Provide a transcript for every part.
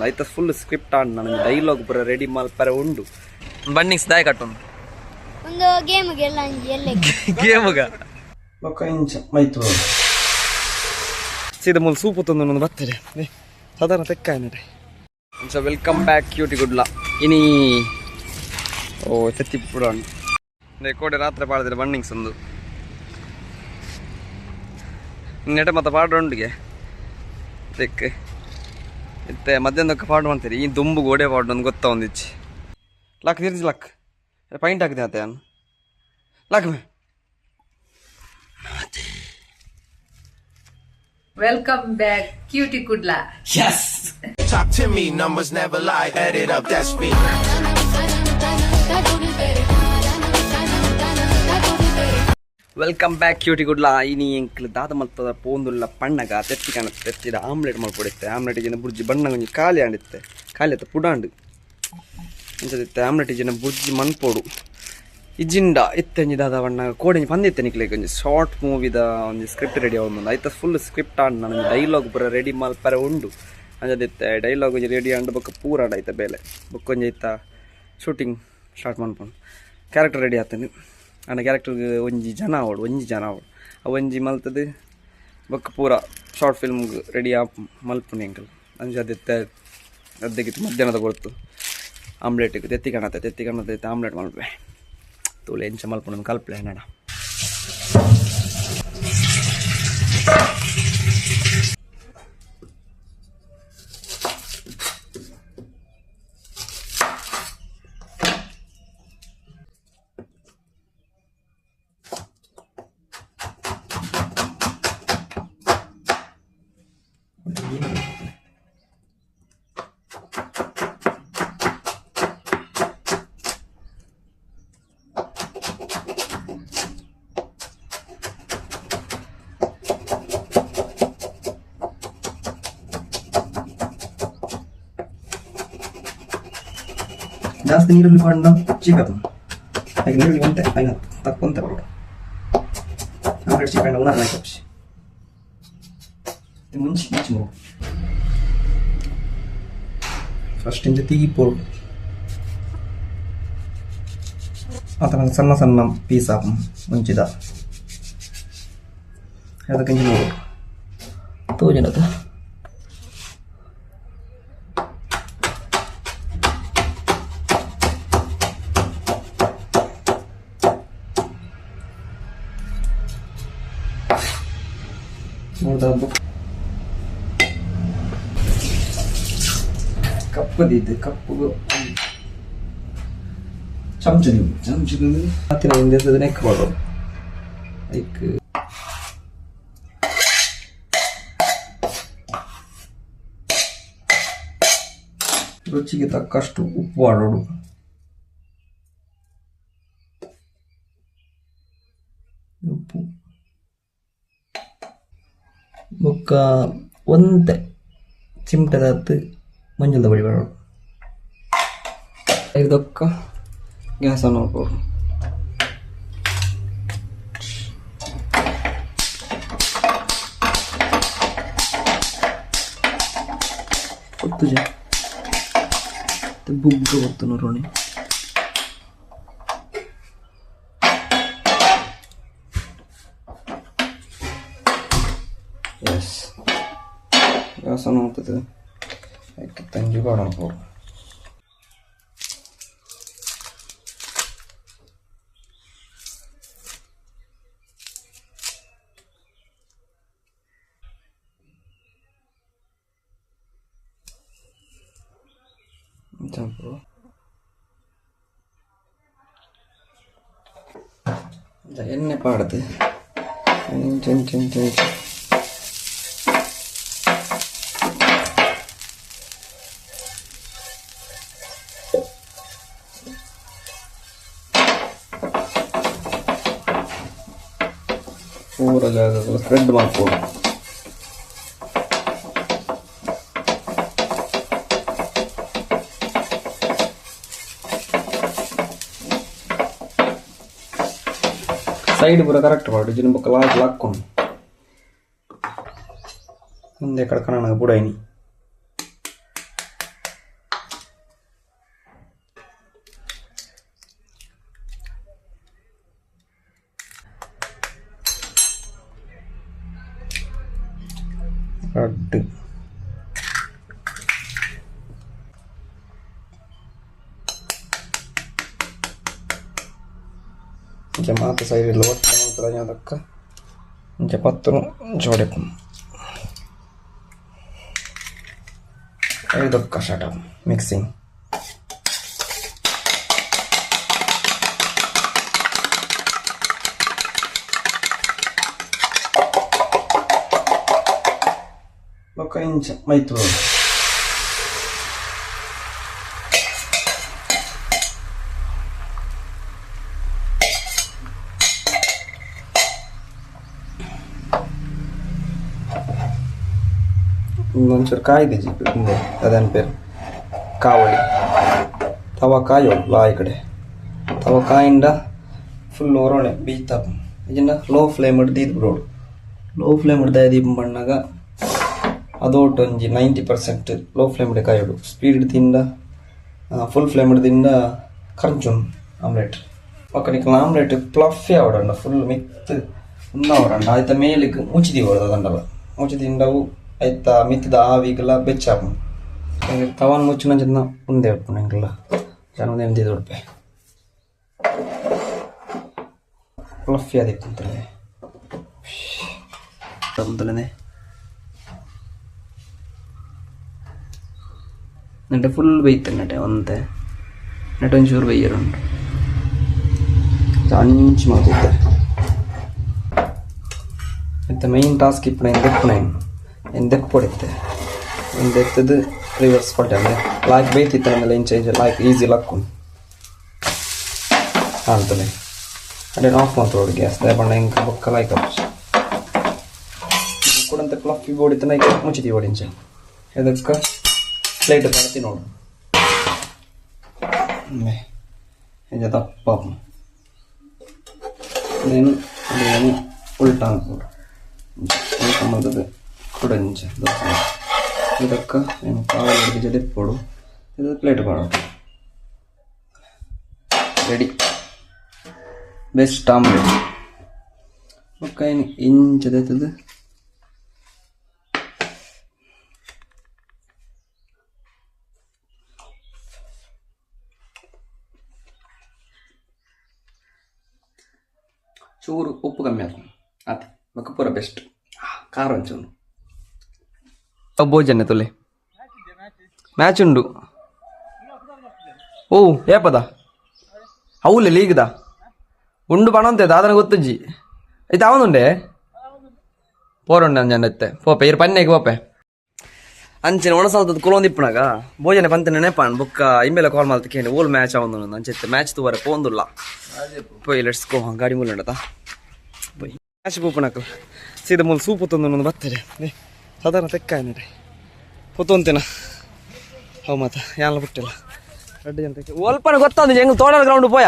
ಐತ full script ಆಂಡ್ ನನಗೆ dialogue ಪೂರ ರೆಡಿ ಮಲ್ಪರೆ ಉಂಡು. ಬನ್ನಿಕ್ಸ್ ದಾಯ ಕಟ್ಟುಂಡು. ಒಂದು ಗೇಮ್ ಗೆಲ್ಲ ಎಲ್ಲೆ. ಗೇಮ್ಗ ಬೊಕ್ಕ ಇಂಚ ಮೈತು. ಸೀದಾ ಮೂಲು ಸೂಪು ತಂದು ಬರ್ತದೆ ಸಾಧಾರಣ ತೆಕ್ಕಾಯನಡೆ. ಸೊ welcome back cutie Kudla. ಇನಿ ಓ ತೆತ್ತಿ ಪುಡಾಣ್ ಕೋಡೆ ರಾತ್ರಿ ಪಾಡಿದ್ರೆ ಬನ್ನಿಂಗ್ಸ್ ಒಂದು ನೆಟ ಮತ್ತೆ ಪಾಡುಂಡಿಗೆ ತೆಕ್ ಇತ್ತೆ ಮಧ್ಯಾಹ್ನಕ್ಕೆ ಪಾಡು ಮಾಡ್ತೀರಿ. ಈ ದುಂಬು ಗೋಡೆ ಪಾಡು ಒಂದು ಗೊತ್ತಾ ಒಂದಿಚ್ಚಿ ಲಕ್ ತಿರ್ಜಿ ಲಕ್ ಪೈಂಟ್ ಹಾಕಿದೆ ಆತ ಯಾನ್ luck May. Welcome back cutie Kudla. Yes. Talk to me, numbers never lie. Add it up, that's me. Welcome back cutie Kudla. ಇನಿ ಎಂಕ್ಲು ದಾದ ಮಲ್ತದ ಪೋಂದುಲ್ಲ ಪಣ್ಣಗ ತೆತ್ತಿ ಕಾಣ ತೆತ್ತಿದ ಆಮ್ಲೆಟ್ ಮಲ್ಪೊಡಿತ್ತೆ. ಆಮ್ಲೆಟ್ ಜನ ಬುರ್ಜಿ ಬಣ್ಣ ಒಂಜಿ ಖಾಲಿ ಆಂಡಿತ್ತೆ, ಖಾಲಿ ಆತ ಪುಡಾಂಡು ಇಂಚದಿತ್ತೆ. ಆಮ್ಲೆಟ್ ಜನ ಬುರ್ಜಿ ಮನ್ಪೊಡು ಇಜ್ಜಿಂಡ ಇತ್ತೆ ಒಂಜಿ ದಾದ ಬಣ್ಣ ಕೋಡೆಂಜಿ ಪಂದಿತ್ತೆ ನಿಕ್ಲೆಗ್ ಒಂಜಿ ಶಾರ್ಟ್ ಮೂವಿದ ಒಂಜಿ ಸ್ಕ್ರಿಪ್ಟ್ ರೆಡಿ ಆವೊಂದುಂಡು. ಐತ ಫುಲ್ ಸ್ಕ್ರಿಪ್ಟ್ ಆಂಡ್ ನನೊಂಜಿ ಡೈಲಾಗ್ ಪೂರ ರೆಡಿ ಮಲ್ಪರೆ ಉಂಡು. ಅಂಚದಿತ್ತೆ ಡೈಲಾಗ್ ಒಂಜಿ ರೆಡಿ ಆಂಡ್ ಬೊಕ್ಕ ಪೂರ ಆಂಡ್ ಐತ ಬೇಲೆ ಬೊಕ್ಕ ಒಂಜಿ ಐತ ಶೂಟಿಂಗ್ ಸ್ಟಾರ್ಟ್ ಮನ್ಪೊಂಡು. ಕ್ಯಾರೆಕ್ಟರ್ ರೆಡಿ ಆತಂಡು. ಆಂಡ ಕ್ಯಾರೆಕ್ಟರ್ ಒಂಜಿ ಜನ ಆವೊಡು, ಒಂಜಿ ಜನ ಆವೊಡು. ಅವು ಒಂಜಿ ಮಲ್ತದು ಬೊಕ್ಕ ಪೂರ ಶಾರ್ಟ್ ಫಿಲ್ಮ್ಗ್ ರೆಡಿ ಆಪ್ ಮಲ್ಪುನಿ ಎಂಕಲ್. ಅಂಚಾದಿತ್ತೆ ಅದ್ದೆಗಿತ್ತು ಮಧ್ಯಾಹ್ನದ ಹೊರತು ಆಮ್ಲೆಟ್ಗೆ ತೆತ್ತಿ ಕಾಣತ್ತೆ, ತೆತ್ತಿ ಕಾಣತ್ತೆ, ಆಮ್ಲೆಟ್ ಮಲ್ಪೆ. ತೂಲೆ ಎಂಚ ಮಲ್ಪುನ ಕಲ್ಪಲೆ ನಡ. ಜಾಸ್ತಿ ನೀರುಳ್ಳಿ ಪಾಂಡ ಚೀಪ್ ಆತು. ಹಾಗೆ ನೀರುಳ್ಳಿ ಒಂತೆ ಐನ ತಕ್ಕೊಂತೆ ಬರೋಡು. ಆಮ್ಲೆಟ್ ಚೀಪ್ ಆಂಡ ಉಣಾರ ನಾಯ್ಕಪ್ಸಿ ಮುಂಚೆ ಮುಂಚೆ ಮೂರು ಫಸ್ಟ್ ಇಂಚ ತೀಪೋಡು ಆತನ ಸಣ್ಣ ಸಣ್ಣ ಪೀಸ್ ಆಪು ಮುಂಚಿದ ಅದಕ್ಕೆ ಇಂಚ ಮೂರು ತೋಜಿನದ. ನೋಡ್ದ ಕಪ್ಪದಿದ್ದು ಕಪ್ಪು ಚಮಚ ನೀವು ಚಮಚ ಹತ್ತಿರ ಹಿಂದೆ ನೆಕ್ ಮಾಡೋದು ಲೈಕ್ ರುಚಿಗೆ ತಕ್ಕಷ್ಟು ಉಪ್ಪು ಮಾಡೋಡು. ಉಪ್ಪು ಬೊಕ್ಕ ಒಂತೆ ಚಿಮಟದಾತ್ ಮಂಜಲ್ದ ಪೊಡಿ ಪಾಡೊಡು. ಇದೊಕ್ಕ ಗ್ಯಾಸ್ ಆನ್ ಮಲ್ಪೊಡು. ಗೊತ್ತುಜ ಬುಗ್ಗ ಗೊತ್ತು ನೋಡೋಣ. ಎಸ್, ಗ್ಯಾಸ್ ಆನ್ ಮಾಡ್ತದೆ. ಅದಕ್ಕೆ ತಂಜಿ ಪಾಡೋಣ ಪೋಡು. ಎಣ್ಣೆ ಪಾಡ್ದು ಇಂಚ ಇಂಚ ಇಂಚ ಇಂಚ ಪೂರ ಜಾಗ ಸ್ಪ್ರೆಡ್ ಮಾಡ್ಬೋದು. ಸೈಡ್ ಪೂರ ಕರೆಕ್ಟ್ ಮಾಡು ಜಿನ ಬೊಕ್ಕ ಲಾಕ್ ಲಾಕ್ಕೊಂಡು ಮುಂದೆ ಕಡೆ ಕಣನ ಬುಡೈನಿ. ರಡ್ಡು ಇಂಚ ಮಾತ ಸೈಡ್ ಒಟ್ಟ ಮಲ್ತದ ಅದಕ್ಕ ಇಂಚ ಪತ್ತುನು ಇಂಚ ಹೊಡೆಪು ಐದೊಕ್ಕ ಸ್ಟಾರ್ಟ್ ಮಿಕ್ಸಿಂಗ್. ಬೊಕ್ಕ ಇಂಚ ಮೈತು ಒಂಚೂರು ಕಾಯ್ದೆ ಅದೇನು ಪೇರು ಕಾವಳಿ ತವ ಕಾಯೋಳು ಲಾ ಈ ಕಡೆ ತವ ಕಾಯಿಂದ ಫುಲ್ ಒರೋಣೆ ಬೀಯ್ತಾ ಇದನ್ನ ಲೋ ಫ್ಲೇಮ್ ಹಿಡ್ದು ಇದು ಬಿಡೋಡು. ಲೋ ಫ್ಲೇಮ್ ಹಿಡ್ದು ದೀಪ ಬಣ್ಣಾಗ ಅದೋಟು ಒಂಜಿ 90% ಲೋ ಫ್ಲೇಮ್ ಹಿಡ್ ಕಾಯೋಡು. ಸ್ಪೀಡ್ ತಿಂದ ಫುಲ್ ಫ್ಲೇಮ್ ಹಿಡ್ದಿಂದ ಕರ್ಜುನ್ ಆಮ್ಲೆಟ್ ಪಕ್ಕನಿಗೆ ಆಮ್ಲೆಟ್ ಪ್ಲಫಿ ಆವಡಂಡ ಫುಲ್ ಮಿತ್ ಉಂದಾವಡಂಡ ಆಯ್ತ ಮೇಲಿಗೆ ಮುಚ್ಚಿದೀವಿ ಅದಂಡಲ್ಲ ಮುಚ್ಚಿದಿಂಡವು ಆಯ್ತಾ ಮಿತ್ತದ ಆವಿಗೆಲ್ಲ ಬೆಚ್ಚಾಪು ತವನ್ ಮುಚ್ಚಿನ ಚೆನ್ನ ಉಂದೆ ಉಪ್ಪು ಎಂಕಲ್ಲ ಜನ ಉಂದೆ ಉಂದೆ ಉಡುಪೆ ಫ್ಲಫಿ ಆದಿಪ್ಪುಂತಲೆ ಅಂತಲೇ എന്നിട്ട് ഫുൾ വെയ്ത്ത് എന്നിട്ട് ഒന്നത്തെ എന്നിട്ട് ಒಂಚೂರು ಬೇಯರುಂಟು ಅಂಚು ಮಾಡ್ತಿದ್ದೆ. ಮತ್ತು ಮೈನ್ ಟಾಸ್ಕ್ ಇಪ್ಪಣ ಎಂದೆಪ್ಪಣ ಎಂದೆಪ್ಪೊಡಿತ್ತೆ ಎಂದೆತ್ತದು ರಿವರ್ಸ್ ಪಲ್ಟೆ ಅಂದರೆ ಲಾಕ್ ಬೇಯ್ತಿತ್ತು ನಮ್ಮೆಲ್ಲ ಇಂಚ ಇಂಚ ಲಾಕ್ ಈಸಿ ಲಕ್ಕು ಅಂತಲೇ ಅದೇ ಆಫ್ ಮಾಡ್ತೋಡು ಗ್ಯಾಸ್ ಬಣ್ಣ ಇಂಕ ಬೊಕ್ಕ ಲಾಯ್ಕ್ ಕೂಡಂತ ಫ್ಲಫಿ ಬೋಡಿತ್ತನ ಮುಚ್ಚಿತೀವಿ ಓಡಿಂಚ ಇದಕ್ಕೆ ಪ್ಲೇಟ್ ಪಡತಿ ನೋಡು ಇಂಚ ದಪ್ಪ నేను ಅದೇನು ಉಲ್ಟಾ ಹಾಕ್ಬೋದು ಉಲ್ಟಾ ಮಲ್ತದ ಕುಡಂಚ ದೋಸೆ ಇದಕ್ಕೆ ಏನು ಕಾವಲ್ ಜದೆಪ್ಪೊಡು ಇದು ಪ್ಲೇಟ್ ಪಾಡೋಡು. Ready best omelette. ಬೊಕ್ಕ ಏನು ಇಂಚದೈತದ ಚೂರು ಉಪ್ಪು ಕಮ್ಮಿ ಆತು ಆತ ಬೊಕ್ಕ ಪೂರ ಬೆಸ್ಟ್. ಖಾರ ಒಂಚೂರು ಭೋಜನ ತುಲೆ ಮ್ಯಾಚ್ ಉಂಡು. ಓ ಏಪದ ಅವುಲೆ ಲೀಗ್ದ ಉಂಡು ಪಣಂತೆ ದಾದನ ಗೊತ್ತುಜ್ಜಿ ಐತೆ ಅವನುಂಡೆ ಪೋರುಂಡೆ ಅಂಜನ್ ಪೋಪೆ ಇರು ಪನ್ನೆಗೆ ಪೋಪೆ ಅಂಚಿನ ಒಣಸಲ್ತದ ಕುಲೊಂದಿಪ್ಪುನಾಗ ಭೋಜನ ಪಂತ ನೆನಪಾನ್ ಬೊಕ್ಕ ಇಂಬೆಲ ಕಾಲ್ ಮಲ್ತ ಕೇಂದ್ರ ಓಲ್ ಮ್ಯಾಚ್ ಅವನು ಅಂಚೆತ್ತೆ ಮ್ಯಾಚ್ ತೂವರೆ ಪೋಂದುಲ್ಲ ಪೋಯ್ let's go ಗಾಡಿ ಮೂಲಂಡತ ಪೋಯ್ ಮ್ಯಾಚ್ ಪೋಪುನಕಲ್ ಸೀದಾ ಮೂಲ ಸೂಪು ತಂದು ಬತ್ತಾರೆ ಸಾಧಾರಣ ತೆಕ್ಕಾಯನಡೆ ಪೊತ್ತೊಂತೇನ how ಮಾತ ಯಾನ್ಲ ಬಿಟ್ಟಿಲ್ಲ ರಡ್ಡು ಜನ ತೆಕ್ಕ ಒಲ್ಪನ ಗೊತ್ತಂದು ಹೆಂಗ್ ತೋಡಲ್ ಗ್ರೌಂಡ್ ಪೋಯ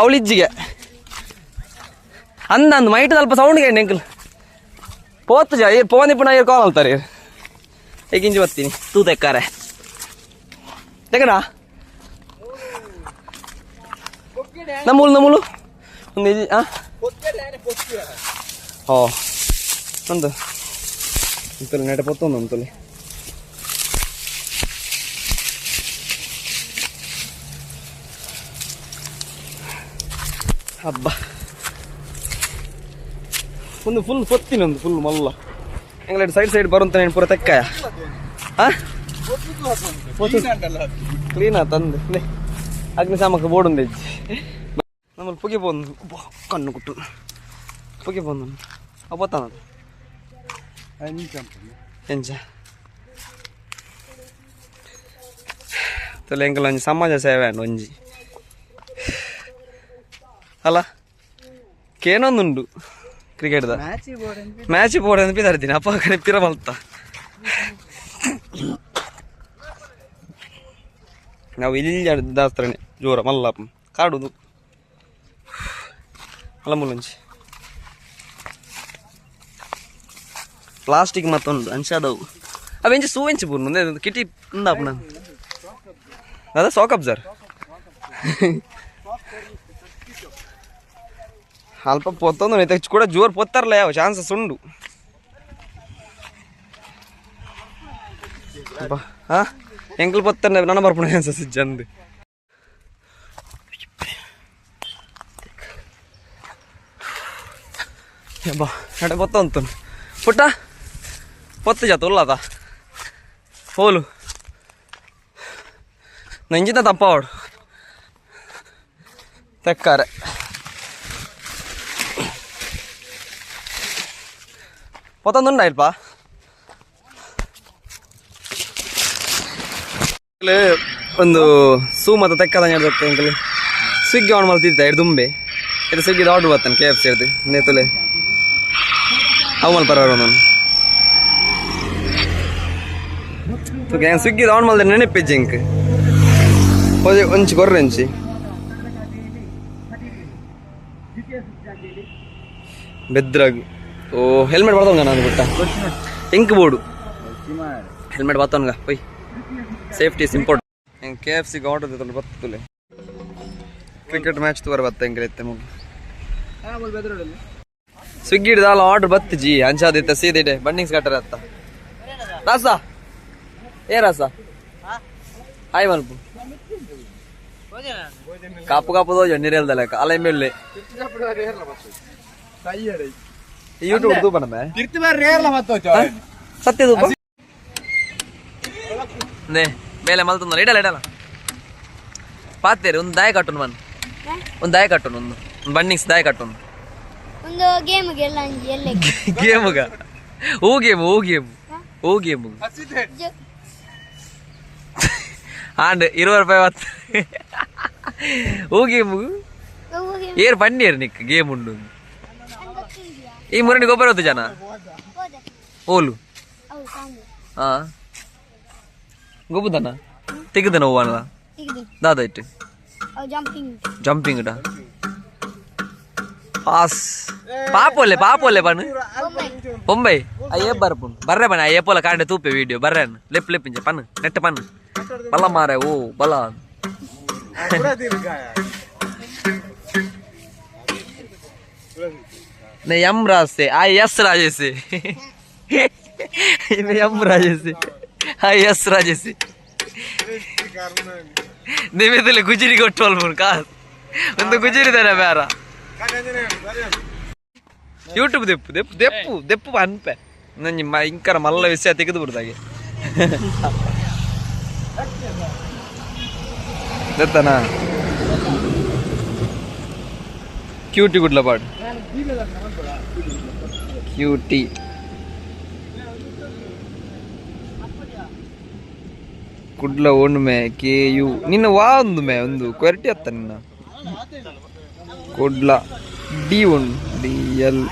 ಅವಳಿಜ್ಜಿಗೆ ಅಂದ ಅಂದು ಮೈಟ್ ಅಲ್ಪ ಸೌಂಡ್ ಕೇಂಡ್ ಎಂಕಲ್ ಪೋತು ಜ ಏರ್ ಪೋನಿಪ್ಪುನ ಏರ್ ಕಾಲ್ ಅಲ್ತಾರೆ ಈಗ ಇಂಜಿ ಬರ್ತೀನಿ ತೂ ತೆಕ್ಕಾರೆ ತೆಕ್ಕಡ ನಮ್ಮೂಲು ನಮ್ಮೂಲು ಒಂದು ಆ ಓ ಒಂದು ಅಂತಲ್ಲಿ ನೆಟ ಪೊತ್ತೊಂದು ಅಂತಲ್ಲಿ ಹಬ್ಬ ಒಂದು ಫುಲ್ ಪೊತ್ತಿನ ಒಂದು ಫುಲ್ ಮಲ್ಲ ಎಂಗ್ಲೆಡ್ ಸೈಡ್ ಸೈಡ್ ಬರುವಂತ నేను ಪೂರ ತೆಕ್ಕಾಯ ಕ್ಲೀನ್ ಆತಂದು ಅಗ್ನಿಶಾಮಕ ಬೋರ್ಡ್ ఉంది ನಮ್ಮಲ್ಲಿ ಪುಗೆ ಪೋಂದು ಕಣ್ಣು ಕುಟ್ಟು ಪುಗೆ ಪೋಂದು ಅವು ಎಂಚ ತುಲೆ ಎಂಕಲ್ ಒಂಜಿ ಸಮಾಜ ಸೇವೆ ಅಂಡ್ ಒಂಜಿ ಅಲ್ಲ ಕೇನೊಂದುಂಡು ಕ್ರಿಕೆಟ್ದ ಮ್ಯಾಚ್ ಬೋರ್ಡ್ ಅಂತ ಪಿದಾರ್ತೀನಿ ಅಪ್ಪ ಕಡೆ ಪಿರ ಮಲ್ತ ನಾವು ಇಲ್ಲಿ ದಾಸ್ತ್ರನೆ ಜೋರ ಮಲ್ಲ ಕಾಡುದು ಅಲ್ಲ ಮುಲ್ಲಂಚಿ ಪ್ಲಾಸ್ಟಿಕ್ ಮತ್ತೊಂದು ಅಂಶದವು ಅವೆಂಚಿ ಸೂವೆಂಚಿ ಪೂರ್ಣ ಕಿಟಿ ಉಂದಾಪುನ ಅದ ಸಾಕಪ್ ಸರ್ ಅಲ್ಪ ಪೊತ್ತೊಂದು ಕೂಡ ಜೋರು ಪೊತ್ತಾರಲ್ಲ ಯಾವ ಚಾನ್ಸಸ್ ಉಂಡು. ಹಾ ಎಂಕ್ಲು ಪತ್ತನೆ ನನ್ನ ಬರ್ಪುಣ ಸಿಜ್ಜಂದು ಬಾ ನಡೆ ಬತ್ತ ಅಂತು ಪುಟ್ಟ ಪತ್ತು ಜಾತ ಉಲ್ಲದ ಹೋಲು ನಂಜಿತ ತಪ್ಪಾವಡು ತೆಕ್ಕಾರೆ ಪತ್ತೊಂದುಂಡ ಇಲ್ಪ ಒಂದು ಸೂ ಮತ್ತು ತೆಕ್ಕದ ಎಂಕಲ್ ಸ್ವಿಗ್ಗಿ ಆನ್ ಮಲ್ತಿದ್ದೆ ಎರಡು ದುಂಬೆ ಇದು ಸ್ವಿಗ್ಗಿದ ಆರ್ಡರ್ ಬರ್ತಾನೆ ಕೆ ಎಫ್ ಸಿ ಹಿಡ್ದು ನೇತುಲೆ ಅವು ಮಲ್ಪರ ನಾನು ಸ್ವಿಗ್ಗಿದ ಆನ್ ಮಲ್ದೆ ನೆನಪಿಜ್ಜಿ ಇಂಕ್ ಒಂಚಿ ಕೊರ್ರೆಂಚಿ ಬೆದ್ರಾಗ್ ಓ ಹೆಲ್ಮೆಟ್ ಬರ್ತಾವ ನಾನು ಬಿಟ್ಟ ಇಂಕ್ ಬೋರ್ಡು ಹೆಲ್ಮೆಟ್ ಬರ್ತಾವನ್ಗ ಒಯ್ ಸೇಫ್ಟಿ is important ಎಂಕ್ ಕೆ ಎಫ್ ಸಿಗೆ ಆರ್ಡರ್ ತಗೊಂಡು ಬರ್ತದೆ ಕ್ರಿಕೆಟ್ ಮ್ಯಾಚ್ ತೋರ ಬತ್ತ ಎಂಕ್ ಇತ್ತೆ ಮುಗಿ ಸ್ವಿಗ್ಗಿ ಹಿಡ್ದಾಲ ಆರ್ಡರ್ ಬತ್ತಿಜಿ ಅಂಚಾದಿತ್ತ ಸೀದಿಡೆ ಬನ್ನಿಂಗ್ಸ್ ಕಟ್ಟರ ಅತ್ತ ರಾಸ ಏ ರಾಸ ಹಾಯ್ ಮಲ್ಪು ಕಾಪು ಕಾಪು ದೋಜ ನೀರೆಲ್ದಲ್ಲ ಅಲೆ ಮೇಲೆ ಯೂಟ್ಯೂಬ್ ತೂಪನಮೆ ಸತ್ಯ ತೂಪ ನೇ ಮೇಲೆ ಮಲ್ತಂದಲ್ಲ ಇಡಲ್ಲ ಇಡಲ್ಲ ಪಾತೇರಿ ಒಂದು ದಾಯ ಕಟ್ಟುನು ಮನ್ ಒಂದು ದಾಯ ಕಟ್ಟುನು ಒಂದು ಒಂದು ಬನ್ನಿಂಗ್ಸ್ ದಾಯ ಕಟ್ಟುನು ಒಂದು ಗೇಮ್ಗೆ ಎಲ್ಲ ಎಲ್ಲೆಗೆ ಗೇಮ್ಗ ಓ ಗೇಮ್ ಓ ಗೇಮ್ ಓ ಗೇಮ್ ಆಂಡ್ 20 ರೂಪಾಯಿ ಬತ್ತು ಓ ಗೇಮ್ ಏರ್ ಪನ್ನೀರ್ ನಿಕ್ ಗೇಮ್ ಉಂಡು ಈ ಮುರಣಿ ಗೊಬ್ಬರ ಹೊತ್ತು ಜನ ಓಲು ಹಾ ಗೊಬ್ಬುದನ ತೆಗೆದನ ಹೂವಲ್ಲ ದಾದ ಇಟ್ಟು ಜಂಪಿಂಗ್ ಜಂಪಿಂಗ್ ಡಾ ಪಾಸ್ ಪಾಪೋಲೆ ಪಾಪೋಲೆ ಬನ್ ಬೊಂಬೈ ಅಯ್ಯೇ ಬರ್ಪುನ್ ಬರ್ರೆ ಬನ್ನ ಅಯ್ಯೇ ಪೋಲ ಕಾಂಡೆ ತೂಪೆ ವಿಡಿಯೋ ಬರ್ರೆ ಲೆಪ್ ಲೆಪ್ ಇಂಚ ಪನ್ ನೆಟ್ಟ ಪನ್ ಬಲ ಮಾರೆ ಓ ಬಲ ನೆ ಎಂ ರಾಸೆ I S Rajesh M Rajesh I S Rajesh ನಿಮಿತ್ತಲೆ ಗುಜಿರಿ ಕೊಟ್ಟು ಅಲ್ಪುನ್ ಕಾಸ್ ಒಂದು ಗುಜಿರಿ ತಾನೆ ಬೇರ ಯೂಟ್ಯೂಬ್ ದೆಪ್ಪು ದೆಪ್ಪು ದೆಪ್ಪು ದೆಪ್ಪು ಅನ್ಪೆ ನಂಜಿ ಇಂಕರ ಮಲ್ಲ ವಿಷಯ ತೆಗೆದು ಬಿಡ್ದಾಗೆ ದತ್ತನ ಕ್ಯೂಟಿ ಗುಡ್ಲ ಪಾಡು ಕ್ಯೂಟಿ ಕುಡ್ಲ ಒಣ್ಮೆ ಕೆ ಯು ನಿನ್ನ ವಾ ಒಂದು ಮೇ ಒಂದು ಕ್ವಾಲಿಟಿ ಅತ್ತ ನಿನ್ನ ಕುಡ್ಲ ಡಿ ಒನ್ ಡಿ ಎಲ್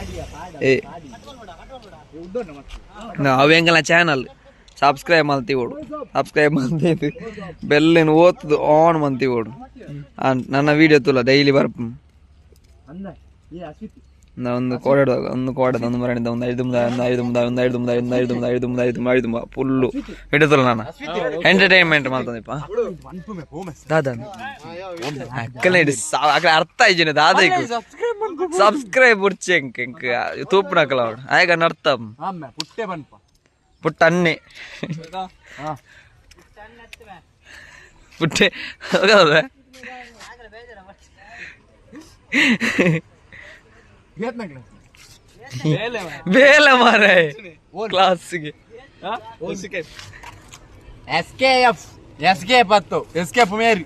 A ಅವೆಂಗಲ ಚಾನಲ್ ಸಬ್ಸ್ಕ್ರೈಬ್ ಮಲ್ತಿ ಓಡು ಸಬ್ಸ್ಕ್ರೈಬ್ ಮಲ್ತಿದ್ದು ಬೆಲ್ಲೇನು ಓದ್ತದು ಆನ್ ಮಂತಿ ಓಡು ನನ್ನ ವಿಡಿಯೋ ತುಲ ಡೈಲಿ ಬರ್ಪು ಒಂದು ಕೋಡೆಡ್ ಒಂದು ಕೋಡೆದ ಒಂದು ಮರಣಿದ ಒಂದು ಐದು ಒಂದು ಐದು ಒಂದು ಐದು ಒಂದು ಐದು ಐದು ಐದು ಐದು ಐದು ಫುಲ್ಲು ಹಿಡಿತಲ್ಲ ನಾನು ಎಂಟರ್ಟೈನ್ಮೆಂಟ್ ಮಾಡ್ತಂದಿಪ್ಪ ದಾದಾ ಅಕ್ಕಲೆ ಅಕ್ಕಲೆ ಅರ್ಥ ಆಯ್ಜಿನ ದಾದ ಸಬ್ಸ್ಕ್ರೈಬ್ ಉರ್ಚಿ ಎಂಕ್ ಎಂಕ್ ತೂಪುನಕಲ ಅವಡು ಆಯಗ ಅರ್ಥ ಪುಟ್ಟ ಅನ್ನೆ ಪುಟ್ಟೆ ಹೌದಾ ಬೇಲೆ ಮಾರೆ ಕ್ಲಾಸ್ಗೆ ಎಸ್ಕೆಎಫ್ ಎಸ್ಕೇಪ್ ಅತ್ತು ಎಸ್ಕೇಪ್ ಮೇರಿ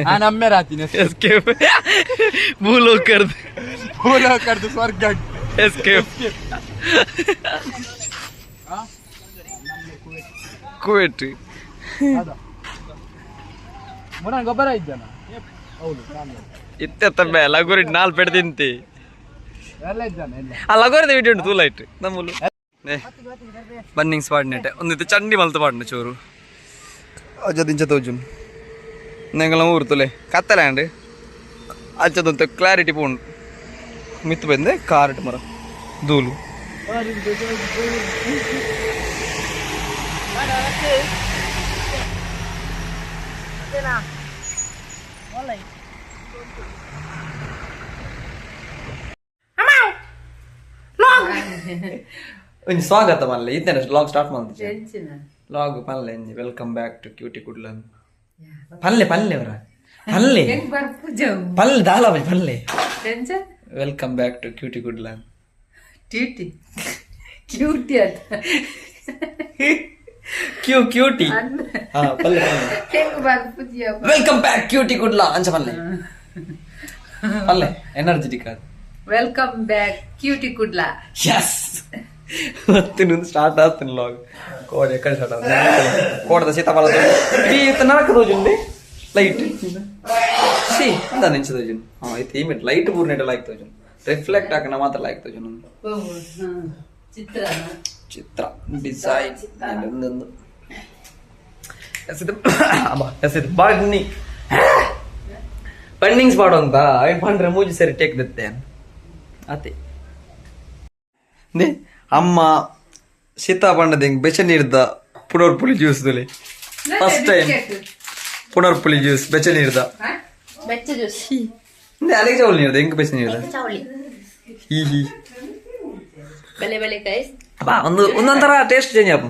ನಾನು ಅಮ್ಮೆರಾತೀನಿ ಎಸ್ಕೇಪ್ ಭೂಲೋಕರ್ದು ಭೂಲೋಕರ್ದು ಸ್ವರ್ಗ ಎಸ್ಕೇಪ್ ಕುವೆಟ್ ಗೊಬ್ಬರ ಇದ್ದಾನ ಇತ್ತೆ ತಮ್ಮೆ ಲಗೋರಿ ನಾಲ್ ಪೆಡ್ ತಿಂತಿ ಎಲ್ಲ ಇದ್ದಾನೆ ಎಲ್ಲ ಆ ಲಗೋರಿದ ವಿಡಿಯೋ ಉಂಟು ತೂಲ ಇಟ್ಟು ನಮ್ಮೂಲು ಬನ್ನಿಂಗ್ಸ್ ಪಾಡ್ನೆಟೆ ಒಂದು ಚಂಡಿ ಮಲ್ತು ಪಾಡ್ನೆ ಚೋರು ಅಜ್ಜದಿಂಚ ತೋಜುನ್ ನೆಂಗಲ ಊರು ತುಲೆ ಕತ್ತಲೆ ಅಚ್ಚದಂತ ಕ್ಲಾರಿಟಿ ಪೋಂಡು ಮಿತ್ತು ಬಂದೆ ಕಾರ್ ಮರ ಧೂಲು ಒಂಜಿ ಸ್ವಾಗತ ಮಲ್ಲೆ ಇತ್ತೇನೆ ಲಾಗ್ ಸ್ಟಾರ್ಟ್ ಮಾಡ್ತೀನಿ. Log ಪನ್ಲೆ ಇಂಜಿ. Welcome back to cutie Kudla. ಪಲ್ಲೆ ಪಲ್ಲೆ ಅವರ ಪಲ್ಲೆ. ಹೆಂಗ್ ಬರ್ಪುಜವು? ಪಲ್ಲೆ ದಾಲ ಪಲ್ಲೆ. Tension. Welcome back to cutie Kudla. ಟ್ಯೂಟಿ ಕ್ಯೂಟಿ ಅಂತ. ಕ್ಯೂ ಕ್ಯೂಟಿ ಹಾ ಪಲ್ಲೆ ಪಲ್ಲೆ. ಹೆಂಗ್ ಬರ್ಪುಜಿಯಪ್ಪ? Welcome back cutie Kudla ಅಂಚ ಪಲ್ಲೆ ಪಲ್ಲೆ ಎನರ್ಜೆಟಿಕ್ ಅದು. Welcome back cutie Kudla. S, ಮತ್ತೆ ಸ್ಟಾರ್ಟ್ ಆಗ್ತೀನಿ ಲಾಗ್. ಕೋಡೆ ಎಕ್ಕಡೆ ಸ್ಟಾರ್ಟ್ ಆಗ್ತದೆ? ಕೋಡದ ಸೀತಾಫಲ ಇಡೀ ಇತ್ತ ನರಕ ತೋಜುಂಡೆ ಲೈಟ್ ಸಿ ಅಂದ ನಿಂಚ ತೋಜುನ್. ಹಾ ಇತ್ತೆ ಈ ಮಿಟ್ ಲೈಟ್ ಪೂರ್ಣ ಲೈಕ್ ತೋಜುನ್. ರಿಫ್ಲೆಕ್ಟ್ ಹಾಕಣ ಮಾತ್ರ ಲೈಕ್ ತೋಜುನ್. ಚಿತ್ರ. ಚಿತ್ರ ಡಿಸೈನ್ ಒಂದೊಂದು ಎಸಿದ ಅಬ್ಬಾ ಎಸಿದ ಬನ್ನಿ ಪಂಡಿಂಗ್ಸ್ ಮಾಡುವಂತ ಐನ್ ಪಂಡ್ರೆ ಮೂಜಿ ಸರಿ ಟೇಕ್ ದತ್ತೆ ಅತೆ ನೇ ಅಮ್ಮ ಸೀತಾ ಪಂಡದ ಹಿಂಗ್ ಬೆಚ್ಚ ನೀರ್ದ ಪುನರ್ ಪುಳಿ ಜ್ಯೂಸ್ ದುಲೆ. ಫಸ್ಟ್ ಟೈಮ್ ಪುನರ್ ಪುಳಿ ಜ್ಯೂಸ್ ಬೆಚ್ಚ ನೀರ್ದ. ಬೆಚ್ಚ ಜ್ಯೂಸ್. ಅಲೆಗೆ ಚೌಲಿ ನೀರ್ದ ಹೆಂಗ್ ಬೆಚ್ಚ ನೀರ್ದ? ಚಾವಳಿ. ಹಿ ಹಿ. ಬೆಲೆ ಬೆಲೆ ಗೈಸ್. ಬಾ ಒಂದು ಒಂದೊಂಥರ ಟೇಸ್ಟ್ ಚೇಂಜ್ ಆಪು.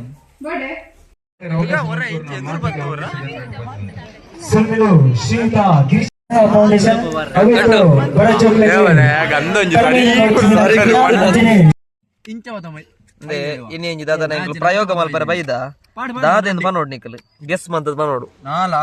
ಫೌಂಡೇಶನ್ ಬಡ ಚೋಕ್ಲೇಟ್. ಇನಿ ಎಂಜಿ ದಾದ ಎಂಕುಲು ಪ್ರಯೋಗ ಮಲ್ಪರೆ ಬೈದ ದಾದೆಂದು ಪನೋಡು ನಿಕಲ್ ಗೆಸ್ ಮಂತದ್ ಪನೋಡು. ನಾಲಾ.